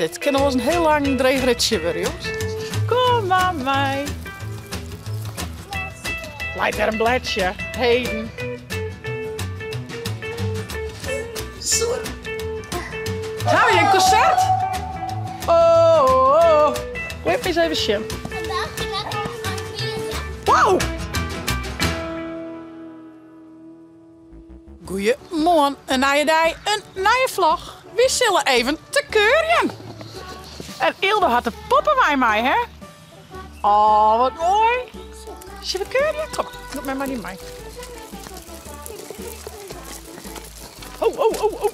Dit kin noch wolris in hiel lang dreech ritsje wurde, jonges. Kom mar mei. Leit der in bledsje, heden. Ha we in konsert? Oh, oh, oh. Lit my ris even sjen. Wow! Goeiemoarn, in nije dei, in nije vlog. Wy sille even te keurjen. En Ildo hat de poppenwein mei, hè? Oh, wat moai. Sille we keurje? Kom, doe mem mar dy mei. Oh, oh, oh, oh.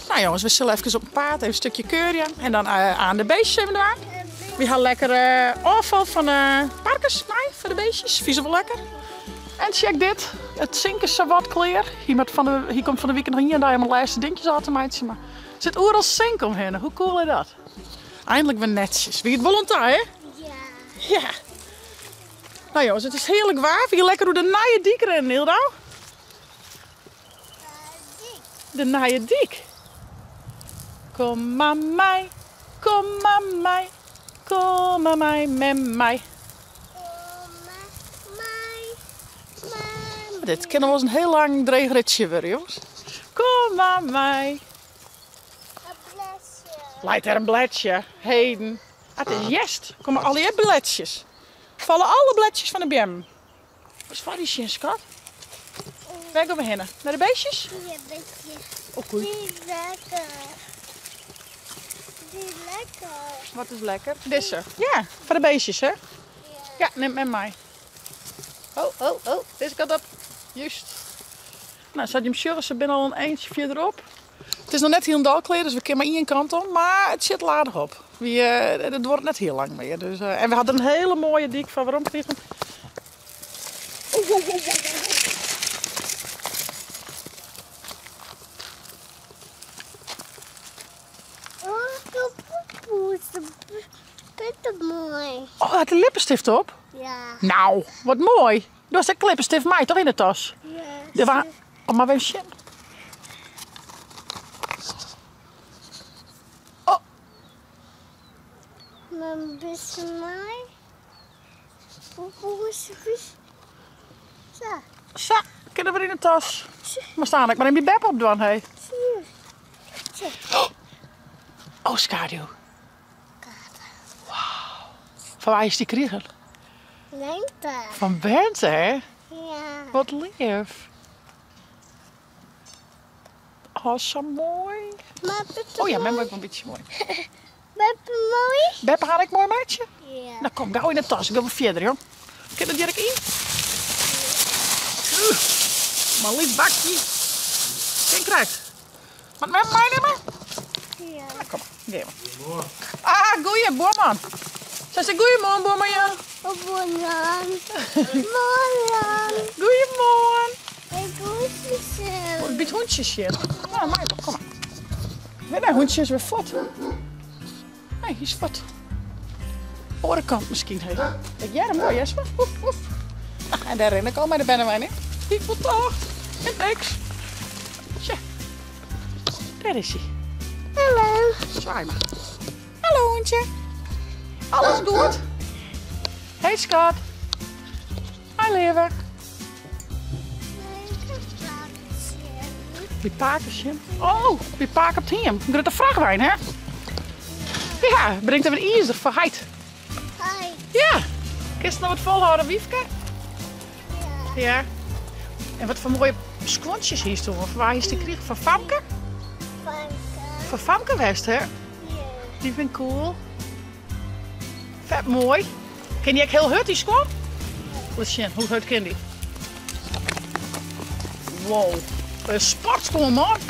Nou jongens, we sille efkes op 'en paad even in stukje keurje en dan eh, aan de beestjes even dwaan. We ha lekker eh, ôffal fan de parkes mei foar de beestjes. Fine se wol lekker. En check dit, it sink is sawat klear. Hy, moat fan de, hy komt fan de wike noch ien dei om de lêste dinkjes ôf te meitsjen. Mar der sit oeral sink omhinne. Hoe cool is dat? Eindelijk wer netsjes. Wie it wol oan ta, hè? Ja. Ja. Nou jongens, it is hearlik waar. We gean lekker oer de nije dyk rinnen, Ildo. De nije dyk. Kom mar mei, kom mar mei, kom mar mei, mem mei. Dit kin noch wolris in hiel lang dreech ritsje wurde, jonges. Kom mar mei. Leit der in bledsje, heden. Ah, it is hjerst. Komme allegear bledsjes. Falle alle bledsjes fan de beammen. Wat foar dy sjen, skat? Wêr gean we hinne? Nei de beestjes? Ja, beestjes. Oh, koei. Die lekker. Die lekker. Wat is lekker? Dizze. Ja, foar de beestjes, hè? Ja. Ja, nim mem mei. Oh, oh, oh, dizze kant op. Juist. Nou, sa't jim sjogge, se binne al in eintsje fierderop. It is noch net hielendal klear, dus we kinne mar ien kant om, mar it sjit al aardich op. Wy, it duorret net hiel lang mear. Dus, en we ha der in hiele moaie dyk foar werom krigen. Oh, oh, oh, oh, oh. Oh, de poepoe is moai. Oh, hat de lippenstift op? Ja. Nou, wat moai. Do hast ek lippenstift mei, toch yn de tas? Ja. Oh, mar even sjen. Oh. Mijn beste mei. Sa. Sa, kin der wer yn de tas. Mar staan ik mar even by beppe op dwaan, hé. Oh, skaduw. Wow. Fan wa is dy krigen? Bente. Fan Bente, hè? Ja. Wat leaf. Oh, sa moai. Maar Beppe Oh ja, mem ook wel een bytsje moai. Beppe moai? Beppe har ek moai meitsje? Ja. Nou kom, gau yn de tas. Ik gean wer fierder, jong. Kin dat hjir ek yn? Mar in lyts bakje. Kin krekt. Moat mem meinimme? Ja. Nou, kom mar, gean we. Ah, goeie, buorman. Sy sei goeiemoarn, buorman Jan. Oh, buorman. Buorman. Goeiemoarn. Ik hûntsjes sjen. Oh, by it hûntsje sjen. Nou, mei wol, kom mar. Wêr nei hûntsje is wer fuort. Nee, hy is fuort. Oare kant miskien, hé. Ik hear him wol, Jesper. Oef, oef. Ah, en dêr rin ik al mei de bernewein, hè. Ik wol tocht. En niks. Tja. Dêr is hy. Hallo. Swaai mar. Hallo, hûntsje. Alles goed? Hey, skat. Hi, leave. By pake sjen. Oh, by pake op it hiem. In grutte frachtwein, hè? Ja, bringt even izer foar heit. Heit. Ja. Kinst noch wat folhâlde, wyfke? Ja. Ja. En wat foar moaie skuontsjes hiest oan. Fan wa hiest dy krigen? Fan Famke? Famke. Fan Famke west, hè? Ja. Dy fyn ik cool. Fet moai. Kin dy ek hiel hurd, dy skuon? Lit sjen, hoe hurd kin dy? Wow, in sportskuon, man.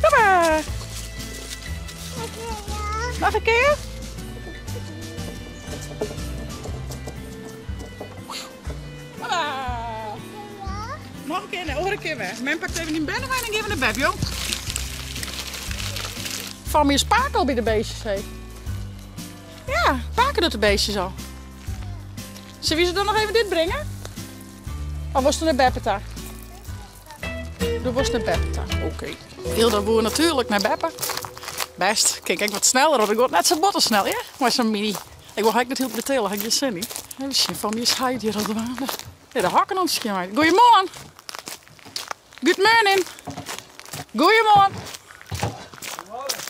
Kom maar. Noch in kear? Noch in kear, nee, oare kear wer. Mem pakt even dyn bernewein en gean we nei bed, jong. Fan my is pake al by de beestjes, hé. Ja, pake docht de beestjes al. Sille we se dan noch even dit bringe? Of wolst nei beppe ta? Do wolst nei Beppe ta. Oké. Hilda woe natuerlik nei Beppe. Bêst, kin ik ek wat sneller, want ik wol net sa botte snel, hear, mei sa'n mini. Ik wol ek net hieltyd betelle, ha ik gjin sin yn. Even sjen, fan my is heit hjir al dwaande. Ja, de hokken oan it skjinmeitsjen. Goeiemoarn! Good morning! Goeiemoarn!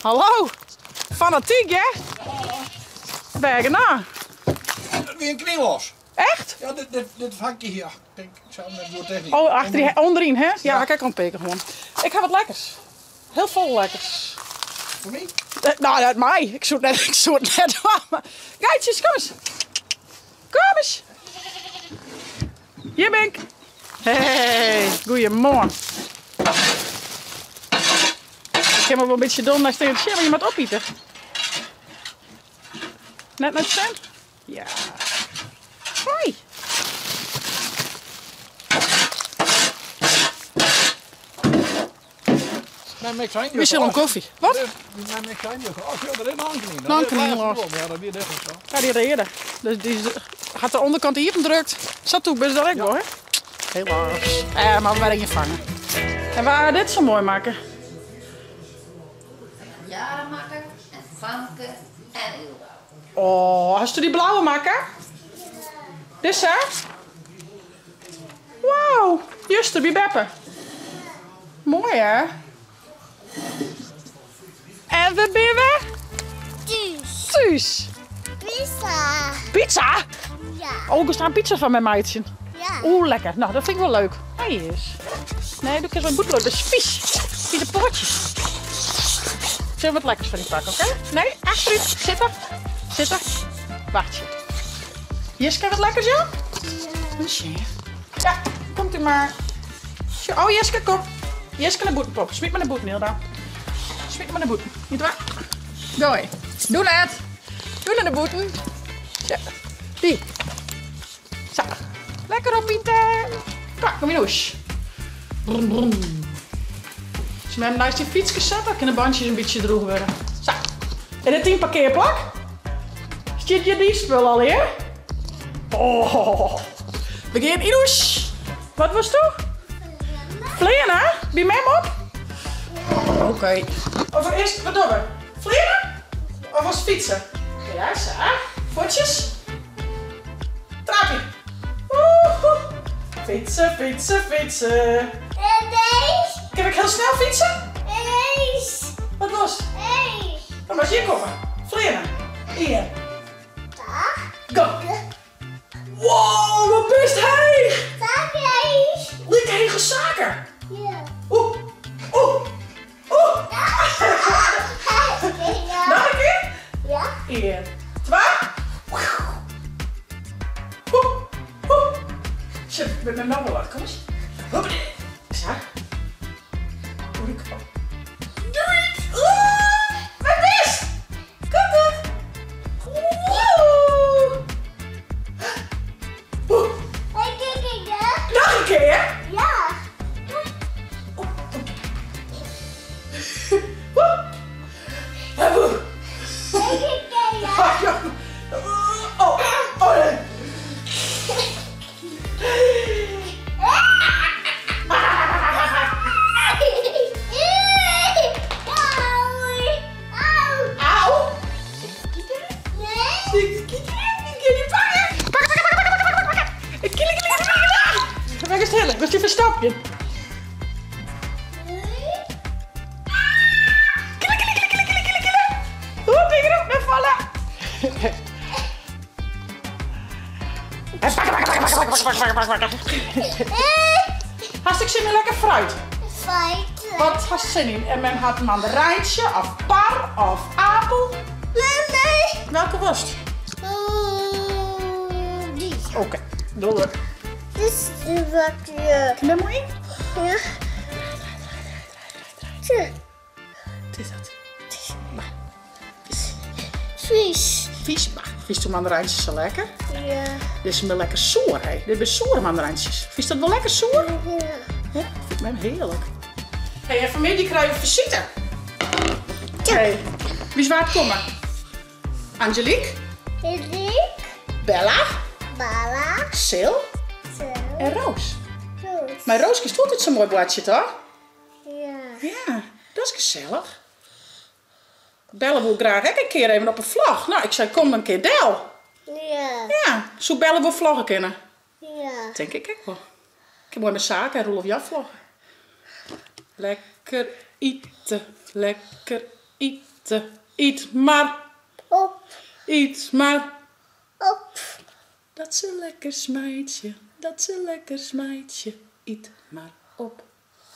Hallo! Fanatyk, hè? Wêr genôch? It wie in knyn los. Echt? Ja, dit, dit, dit vakje hier. Ik zou net goed techniek. Oh, achter die, onderin, hè? Ja, ha ik ek al in pear kear hân. Ik ha wat lekkers. Hiel folle lekkers. Foar my? No, dat mei. Ik soe it net, ik soe it net dwaan. Mar... Geitsjes, kom ris. Kom ris. Hjir bin ik. Hey, goeiemoarn. Ik kin wol in bytsje dom nei stean te sjen, mar je moat opite. Net nei it sin? Ja. Hoi. We sille in koffie. Wat? Ja, die reade. Dus dy hat de ûnderkant iepen drukt. Sa tûk bist dat ek wol, hè? Helaas. Eh, mar we wer ien fange. En wa hat dit sa moai makke? Jara makke en Famke en Hilda. Oh, hasto dy blauwe makke? Dizze? Wauw, juster by beppe. Moai hè? En we binne wer? Thús. Thús. Pizza. Pizza? Ja. Oh, ik sta in pizza fan my meitsjen. Ja. Oeh, lekker. Nou, dat vind ik wol leuk. Hij is. Nee, doe kinst wol bûten Dat is vies. Vieze poatjes. Zullen we wat lekkers foar dy pakke, oké? Nee, achteruit. Sitte. Sitte. Wachtsje. Jiske, wat lekkers, ja? Ja. Ja, komt u maar. Oh, Jiske, kom. Jiske nei bûten, pop. Smyt mar nei bûten, Hilda. Smyt mar nei bûten. Niet waar? Gooi. Doe net. Doe nei bûten. Ja. Dy. Sa. Lekker opite. Kom, kom yn hûs. Brum, brum. As mem neist dyn fytske set, dan kinne de bantsjes in bytsje droech wurde. Sa. Is dit dyn parkearplak? Stiet hjir dyn spul allegear? Oh. We gean yn hûs. Wat wolsto? Fleane? By mem op? Oké. Of earst, wat dogge we? Fleane? Of wolst fytse? Ja, sa. Fuotsjes. Trapje. Woehoe. Fytse, fytse, fytse. En deze. Kin ik hiel snel fytse? Deze. Wat wolst? Deze. Dan moatst hjir komme. Fleane. Ien. Twa. Go. Wow, wat bist heech! Twa. Like hege saken. Ja. Oeh, oeh, oeh. Noch in kear? Ja. Ien, twa. Sjoch, ik bin no wol wat. Kom ris. Sa. Oer de kop. Doei! Wat is? Komt it? Woe! Noch in kear? Ja. Wêr giest hinne? Wolst dy ferstopjen? Hast ek sin yn lekker fruit? Fruit. Wat hast sin yn? En men hat mandarijntsje of par of apel. Nee. Welke wolst? Dy. Oké, doe we. Dit is de bakje. Kin dêr moai yn? Ja. Tja. Wat is dat? Vies. Vies? Bah, fynsto mandarijntsjes sa lekker? Ja. Dizze binne lekker soer, hé. Dit binne soere mandarijntsjes. Fynst dat wol lekker soer? Ja. Ja, fynt mem hearlik. Hé, en fanmiddei krije we fisite. Ja. Hé, wie is waard komme? Angelique. Angelique. Bella. Bella. Sil. Sil. En Roos. Roos. Mei Roos kinst altyd sa'n moai boartsje, toch? Ja, dat is gesellich. Belle woe graach ek in kear even op 'e vlog. No, ik sei kom in kear del. Ja. Ja, soe Belle wol vlogge kinne? Ja. Tink ik ek wol. Ik kin moai mei Sake en Roelof Jan vlogge. Lekker ite, lekker ite, yt mar. Op. Yt mar. Op. Dat se lekker smeitsje, dat se lekker smeitsje. Yt mar op,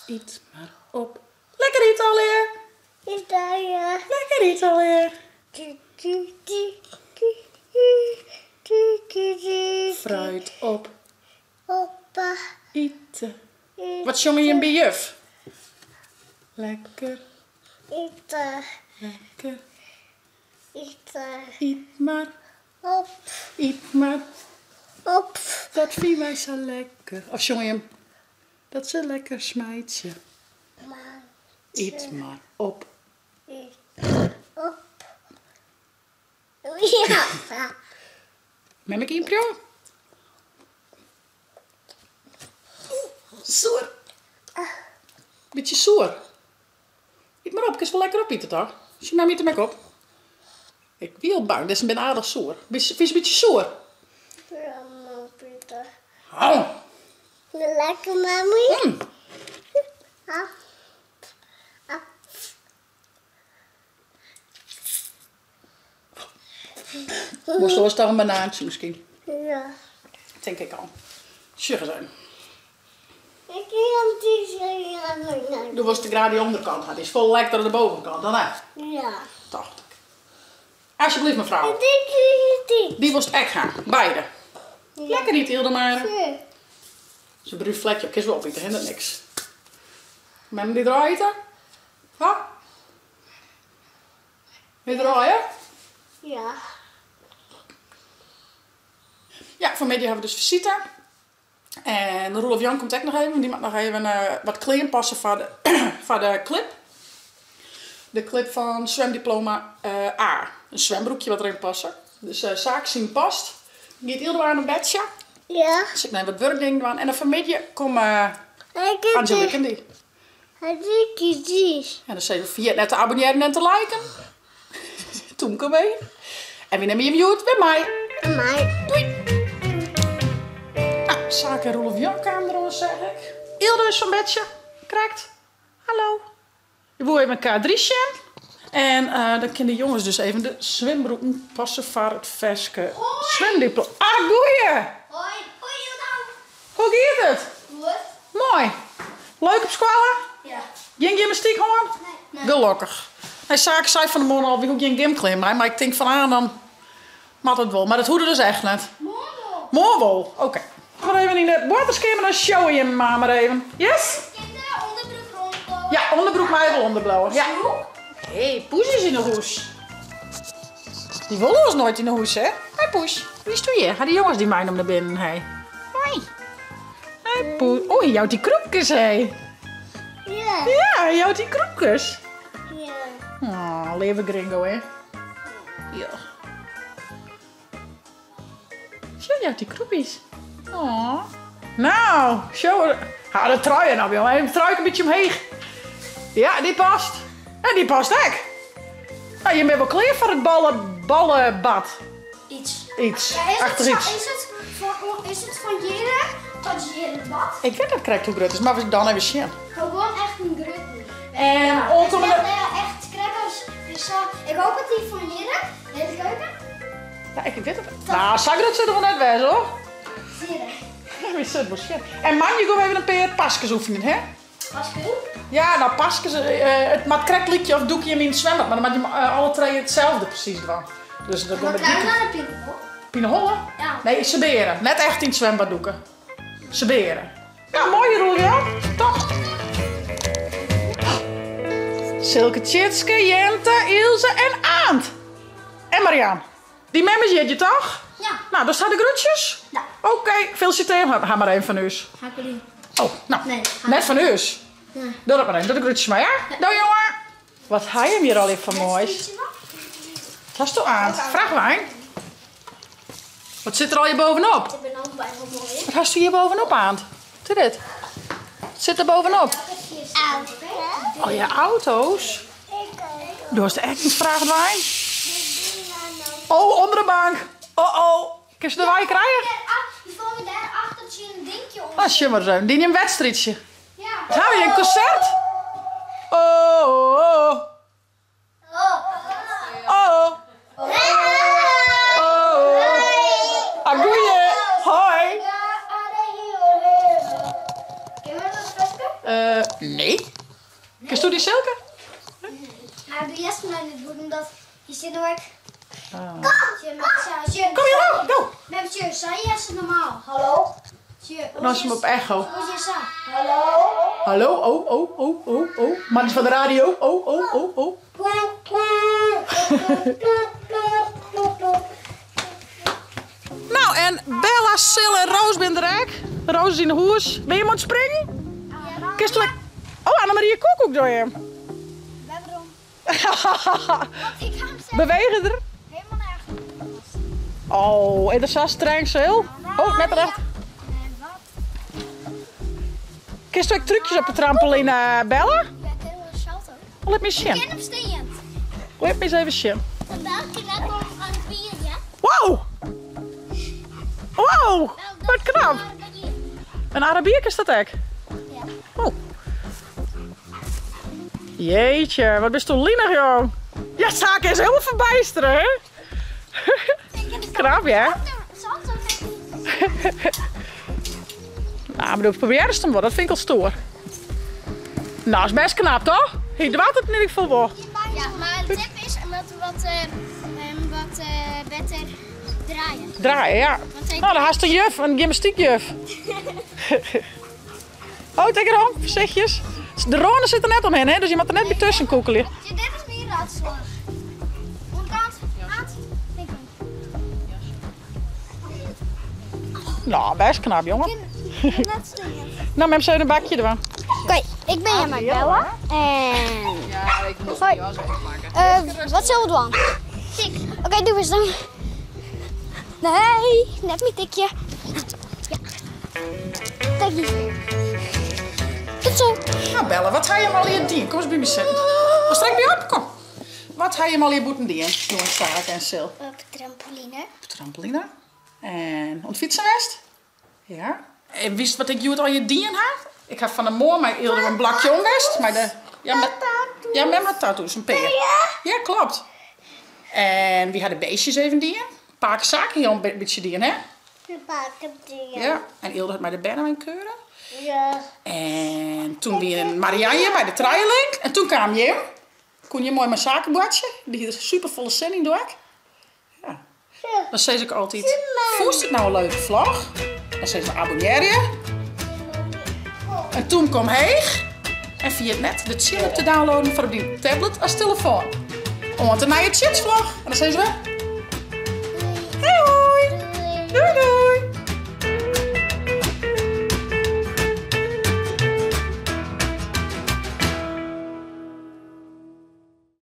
yt mar op. Lekker ite allegear. Yt allegear. Lekker ite allegear. Fruit op. Oppa. Ite. Wat sjonge jim by juf? Lekker. Ite. Lekker. Ite. Yt mar. Op. Yt mar. Op. Dat fine wy sa lekker. Of sjonge jim dat se lekker smeitsje. Yt mar op. Yt op. Ja. Mem ik ynpriuwe? Soer. Bytsje soer. Yt mar op, kinst wol lekker opite toch? Sjoch, mem yt him ek op. Ik wie al bang, dizze binne aardich soer. Fynst in bytsje soer? Ja, mam, Oh. Lekker, mammy. Wolst oars toch in banaantsje miskien? Ja. Tink ik al. Sjoch ris even. Ik kin Do wolst graach dy ûnderkant ha, dy is folle lekkerder de bovenkant dan hè? Ja. Tocht ik. Alsjeblieft mefrou. Dy wolst ek ha, beide. Lekker ite Hildemare. Is in brún flekje op, kinst wol opite, hindert niks. Mem dy der ite? Ha? Wil je draaien? Ja. Ja, fanmiddei ha we dus visite. En Roelof Jan komt ek noch even, dy moat noch even wat klean passe foar de clip. De clip fan zwemdiploma A. In zwembroekje wat deryn passe. Dus saak syn past. Giet Yldo op bedsje. Ja. Sil ik noch even wat wurkdingen dwaan. En dan fanmiddei komme Angelique en dy. En dan sizze we ferjit net te abonnearjen en te liken. Tomke mee. En wy nimme jim hjoed wer mei. Mei. Doei. Nou, Sake en Roelof Jan kamen deroan, zeg ik. Yldo is fan bedsje. Krekt. Hallo. Ik woe even K3 sjen. En dan kinne de jonges dus even de swimbroeken passe foar it ferske swimdiploma. Ah, goeie! Hoi. Hoi Yldo. Hoe giet it? Goed. Moai. Leuk op skoalle? Ja. Gjin gymnastyk hân? Nee. Gelokkich. Nee, Sake sei fan 'e moarn al, wy hoege gjin gymklean mei, mar ik tink fan ah, dan moat it wol. Mar dat hoede dus echt net. Moarn wol. Moarn wol, oké. Mar even yn de boarterskeamer, dan showe jim mar even. Yes? Kin de ûnderbroek rûnbliuwe? Ja, ûnderbroek mei wol ûnderbliuwe. Ja. Hé, Poes is yn 'e hûs. Dy wol oars noait yn 'e hûs, hè? Hoi Poes, wiesto hjir? Ha dy jonges dy meinommen nei binnen, hé? Hoi. Hoi Poes. Oei, hy jout dy krûpkes, hé. Ja. Ja, hy jout dy krûpkes. Ja. Oh, leave gringo, hè? Ja. Sjoch, jout dy krûpies. Oh. Nou, sjoch. Ha de trui op, jongen. Even de trui in bytsje omheech. Ja, dy past. En dy past ek. Nou, je bent wel klear foar it ballenbad. Iets. Iets. Ja, is het Achter zo- iets. Is het van, is it fan hjirre tot hjirre bad? Ik wit net krekt hoe grut it is, mar we dan even sjen. Gewoon echt in grutten. En Ja, oankommende... het is echt, echt krekt as zo. Ik hoop dat die fan hjirre, deze keuken. Ja, ik wit it. Nou, sa grut sil it wol net wêze, hoor. Hjirre. Wy sille it wol sjen. En moandei gean we even in pear paskes oefenjen, hè? Paskes? Ja, nou paskes, it moat krekt lykje of dûke jim yn it swembad, mar dan moatte jim alle trije itselde presys dwaan. Dus dan Maar komme krijg je dûke. dan een pineholle? Pineholle? Ja. Nee, sebeare. Net echt yn it swembad dûke. Sebeare. Ja, moai Roelja. Top. Silke, Tjitske, Jente, Ilse en Aant. En Marian. Dy mem is jierdei toch? Ja. Nou, dus ha de groetjes? Ja. Oké, feliciteer har mar even fan ús. Hakkelie. Oh, nou. Nee, Net fan ús. Nee. Doe dat mar even. Doe de groetjes mar, ja? Doei, jongen. Wat ha jim hjir allegear foar moais? Wat hasto, Aant? Frachtwein? Wat sit der allegear bovenop? Ik ben ook bij wel mooi. Wat hasto hjir bovenop, Aant? Wat is dit? Wat sit der bovenop? Oh ja, auto's. Do hast ek in fraach dwaan? Oh, onder de bank. Oh oh. Kinst se derwei krije? Nou, sjen mar ris even. Dyn in wedstriidsje. Ha we in konsert? Oh, oh. Oh. Oh. Ah, goeie. Hoi. Uh, nee. Kinst do dy Silke? Maar doe Jesse nou net goed, omdat je zit nou ik. Kom hier, go! Met je, zei Jesse normaal. Hallo? Dan is hem op echo. Hallo? Hallo, oh, oh, oh, oh, oh. Man is van de radio. Oh, oh, oh, oh. Nou, en Bella, Sil en Roos binne der ek. Roos is yn 'e hûs. Bin je oan it springen? Kinst du ek... Oh, Annemarie Koekoek doe je. Waarom? Bewegen der. Helemaal nergens. Oh, en der sa streng, Sil. Oh, net recht. Kinst du ek trúkjes op de trampoline, Bella? Ja, ik ken wel een salto. Lit my sjen. Ik ken hem steand. Lit my eens even sjen. Vandaag kan ik nog aan het bier, ja? Wow! Wow! Wat knap! Een Arabier is dat ek? Ja. Oh. Jeetje, wat bist du linig, jong. Ja, Sake is helemaal verbijsteren, hè? Knap, ja? Salto. Nou, maar probeer eens hem wel, dat vind ik al stoer. Nou, is best knap, toch? Hij dwaalt het in ieder geval wel. Ja, maar de tip is omdat we wat beter draaien. Draaien, ja. Want ik- Nou, dan haast een juf, een gymnastiekjuf. Oh, tik erom, voorzichtjes. De rone zit er net omheen, hè? Dus je moet er net bij tussen koekelen. Dit is meer ratslag. Onderkant, aan, linkerkant. Nou, best knap, jongen. Nou, mem, ze een bakje ervan. Oké, ik ben Jemma Bella. En... Ja, ik moest die jas even maken. Wat zullen we doen? Tik. Oké, doe eens dan. Nee, net mijn tikje. Ja. Tikje. Tot zo. Nou, Bella, wat ga je hem al in dien? Kom eens bij me zitten. Oh, strek me op, kom. Wat ga je hem al in boeten dien? Jongens, Sarah en Sil. Op trampoline. Op trampoline. En ontfietsen west? Ja. En wist wat ik al je dien had? Ik heb van de moor mijn eerder een blakje om west. Maar de, ja, met, ja, met mijn tattoos, een peer. Ja, klopt. En wie had de beestjes even dien? Een paar zaken hier een beetje dien, hè? Een paar dien. Ja. En Ilde had mij de benen in keuren. Ja. En toen weer een Marianne bij de Trialink. En toen kwam Jim. Kon je mooi mijn zakenbordje. Die er super volle zin in door. Ja. Dan zei ik altijd, voest het nou een leuke vlog? Dan zei ze, abonneer je. En toen kwam heeg. En via het net de chip te downloaden voor op die tablet als telefoon. Want een nieuwe chipsvlog. En dan zei ze, hey hoi. Doei doei.